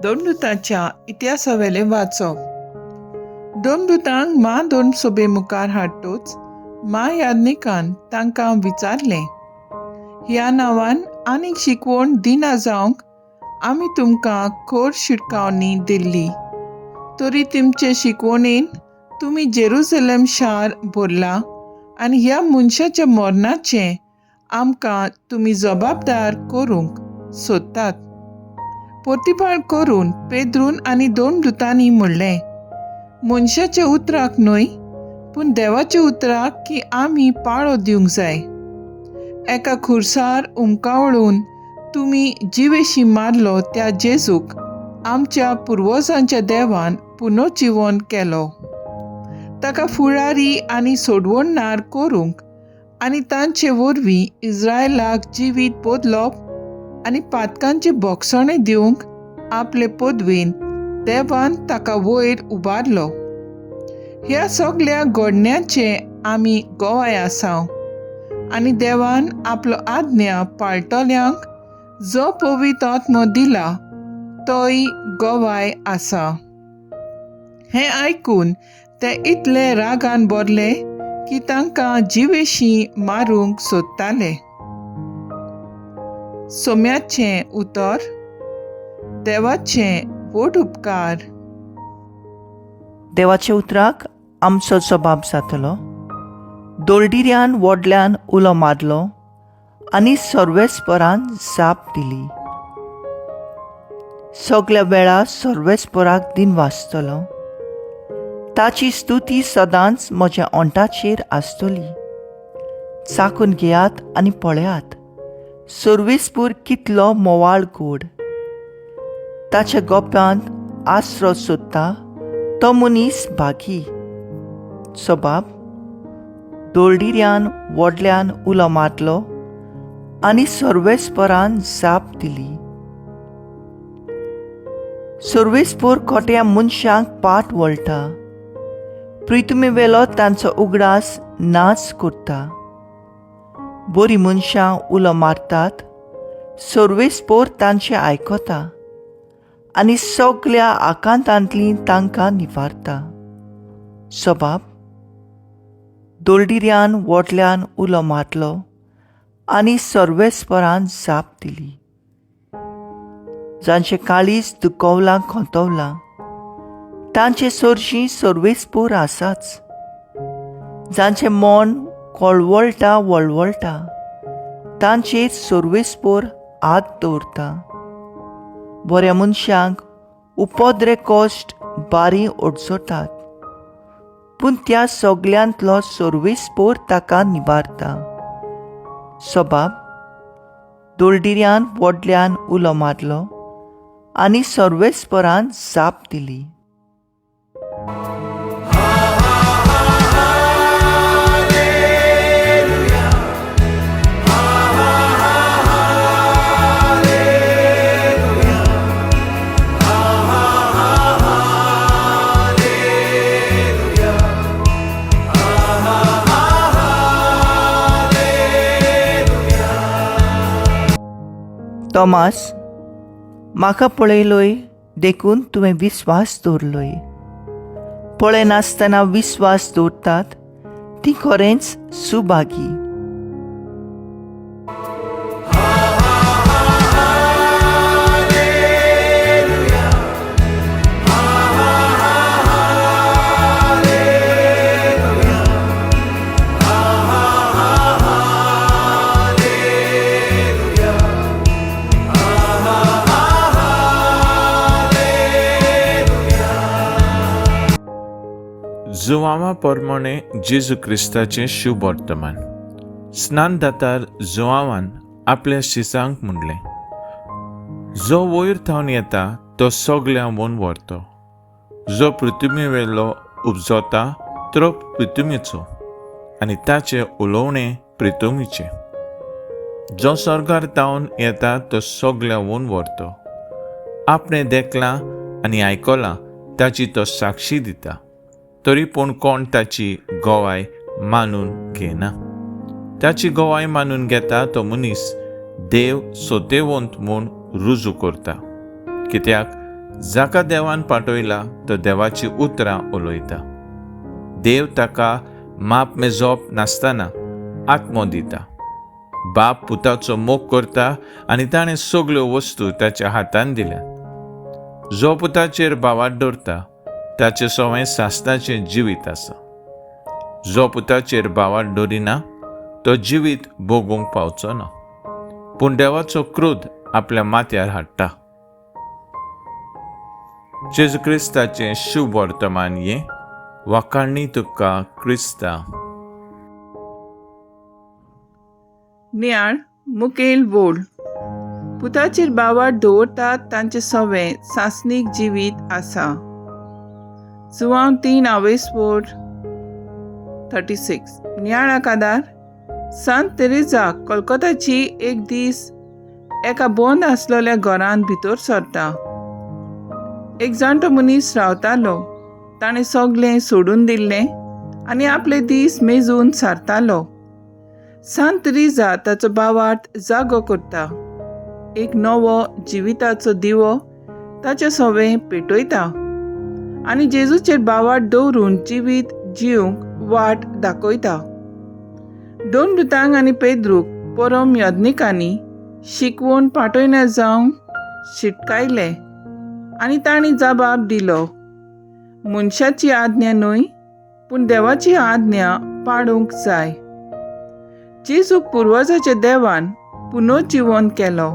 धर्मदुताच्या इतिहासावेलें वाचप. धर्मदुतांक म्हाधर्म सभे मुखार हाडटूच म्हायाज्ञिकान तांकां विचारलें, ह्या नांवान आनीक शिकवण दिना जावंक आमी तुमकां खर शिटकावणी दिल्ली, तरी तुमचे शिकवणेन तुमी जेरुजलम शार भरलां आनी ह्या मनशाच्या मरणाचें आमकां तुमी जबाबदार करूंक सोदतात. प्रतिपाळ करून पेद्रून आनी दोन दुतांनी म्हणलें, मनशाच्या उतराक न्हय पूण देवाच्या उतराक की आमी पाळो दिवंक जाय. एका खुरसार उमकावळून तुमी जिवेशी मारलो त्या जेजूक आमच्या पुर्वजांच्या देवान पुनर्जिवन केलो. ताका फुडारी आनी सोडवणदार करूंक आनी तांचे वरवीं इस्रायलाक जिवीत बदलप आनी पातकांचे बोगसणें दिवंक आपले पदवेन देवान ताका वयर उबारलो. ह्या सगल्या घडण्याचे आमी गोवाय आसाव आनी देवान आपलो आज्ञा पाळटल्यांक जो पवित्र आत्मो दिला तोय गोवाय आसा. हें आयकून ते इतले रागान भरले की तांकां जिवेशी मारूंक सोदताले. सोम्याचें उतर. देवाचें व्हड उपकार. देवाच्या उतराक आमचो जबाब जातलो. दोलडिऱ्यान व्हडल्यान उलो मारलो आनी सर्वेस्परान जाप दिली. सगल्या वेळार सर्वेस्पराक दिन वाचतलो. ताची स्तुती सदांच म्हज्या ओंठाचेर आसतली. चाखून घेयात आनी पळयात सर्वेस्पूर कितलो मोवाळ गोड. ताच्या गोप्यांत आसरो सोदता तो मनीस भागी. सबाब दोलडिऱ्यान व्हडल्यान उलो मारलो आनी सर्वेस्परान जाप दिली. सर्वेस्पूर खोट्या मनशांक पाट वळटा, प्रितुमे वेलो तांचो उगडास नाच करता. बरीं मनशां उलो मारतात, सर्वेस्पोर तांचें आयकता आनी सगल्या आकांतांतली तांकां निवारता. सबाब दोलडिऱ्यान व्हडल्यान उलो मारलो आनी सर्वेस्परान जाप दिली. जांचें काळीज दुखवलां खोंतवलां तांचे सरशी सर्वेस्पोर आसाच. जांचें मन कळवळटा वळवळटा तांचेर सर्वेस्पोर हात दवरता. बऱ्या मनशांक उपद्रे कश्ट बारी अडचतात, पूण त्या सगल्यांतलो सर्वेस्पोर ताका निवारता. सबाब दोलडिऱ्यान व्हडल्यान उलो मारलो आनी सर्वेस्परान जाप दिली. तॉमास, म्हाका पळयलोय देखून तुवें विस्वास दवरलोय. पळयनासतना विस्वास दवरतात ती खरेंच सुभागी. जुवांवा परमाणे जेजू क्रिस्ताचें शुभ वर्तमान. स्नानदातार जुवांवान आपल्या शिसांक म्हणलें, जो वयर थावन येता तो सगळ्यां वोन व्हरतो, जो पृथ्वीवेलो उपजता तो पृथ्वीचो आनी ताचें उलोवणें पृथ्वीचें. जो स्वर्गार थावन येता तो सगळ्यां वोन व्हरतो, आपणें देखलां आनी आयकलां ताची तो साक्षी दिता, तरी पूण कोण ताची गवाय मानून घेना. ताची गवाय मानून घेता तो मनीस देव सोतेवंत म्हूण रुजू करता, कित्याक जाका देवान पाठयला तो देवाचीं उतरां उलयता. देव ताका माप मेजप नासतना आत्मो दिता. बाप पुताचो मोग करता आनी ताणें सगल्यो वस्तू ताच्या हातान दिल्यात. जो पुताचेर भावार्थ दवरता ताचें सवें सासणाचें जिवीत आसा. जो पुताचेर भावार्थ दवरिना तो जिवीत भोगूंक पावचो ना, पूण देवाचो क्रोध आपल्या माथ्यार हाडटा. जेजू क्रिस्ताचें शुभ वर्तमान हें. वाखाणणी तुका क्रिस्ता. नियाळ मुखेल वोळ. पुताचेर भावार्थ दवरतात तांचें सवें सासणीक जिवीत आसा. जुवांव 3 आवेसपोर 36. नियाळाक आदार. सांत तेरेजा कोलकोताची एक दीस एका बंद आसलेल्या घरांत भितर सरता. एक जाणटो मनीस रावतालो. ताणें सगलें सोडून दिल्लें आनी आपले दीस मेजून सारतालो. सांत तेरेजा ताचो भावार्थ जागो करता. एक नवो जिविताचो दिवो ताचे सवें पेटयता आनी जेजूचेर भावार्थ दवरून जिवीत जिवंक वाट दाखयता. दोन दुतांक आनी पेद्रूक परम यज्ञिकांनी शिकवण पाठयना जावंक शिटकायलें आनी तांणी जबाब दिलो, मनशाची आज्ञा न्हय पूण देवाची आज्ञा पाडूंक जाय. जेजूक पुर्वजाच्या देवान पुनर्जिवन केलो.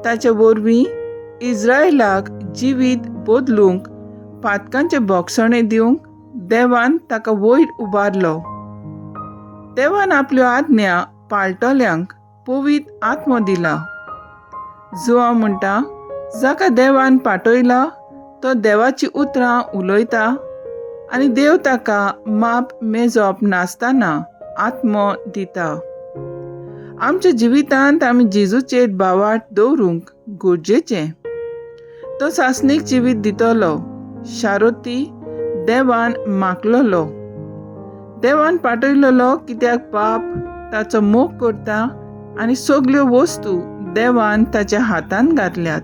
ताचे वरवीं इस्रायलाक जिवीत बदलूंक पातकांचे बोगसणें दिवंक देवान ताका वयर उबारलो. देवान आपल्यो आज्ञा पाळटल्यांक पवित्र आत्मो दिला. जुवांव म्हणटा, जाका देवान पाठयला तो देवाचीं उतरां उलयता आनी देव ताका माप मेजप नासतना आत्मो दिता. आमच्या जिवितांत आमी जेजूचेर भावार्थ दवरूंक गरजेचें. तो सासणीक जिवीत दितलो. शारोती देवान मागलोलो. देवान पाठयलेलो कित्याक बाप ताचो मोग करता आनी सगल्यो वस्तू देवान ताच्या हातांत घातल्यात.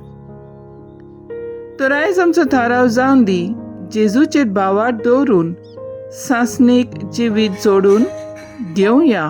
तर आयज आमचो थाराव जावन दी, जेजूचेर भावार्थ दवरून सासणीक जिवीत जोडून घेवया.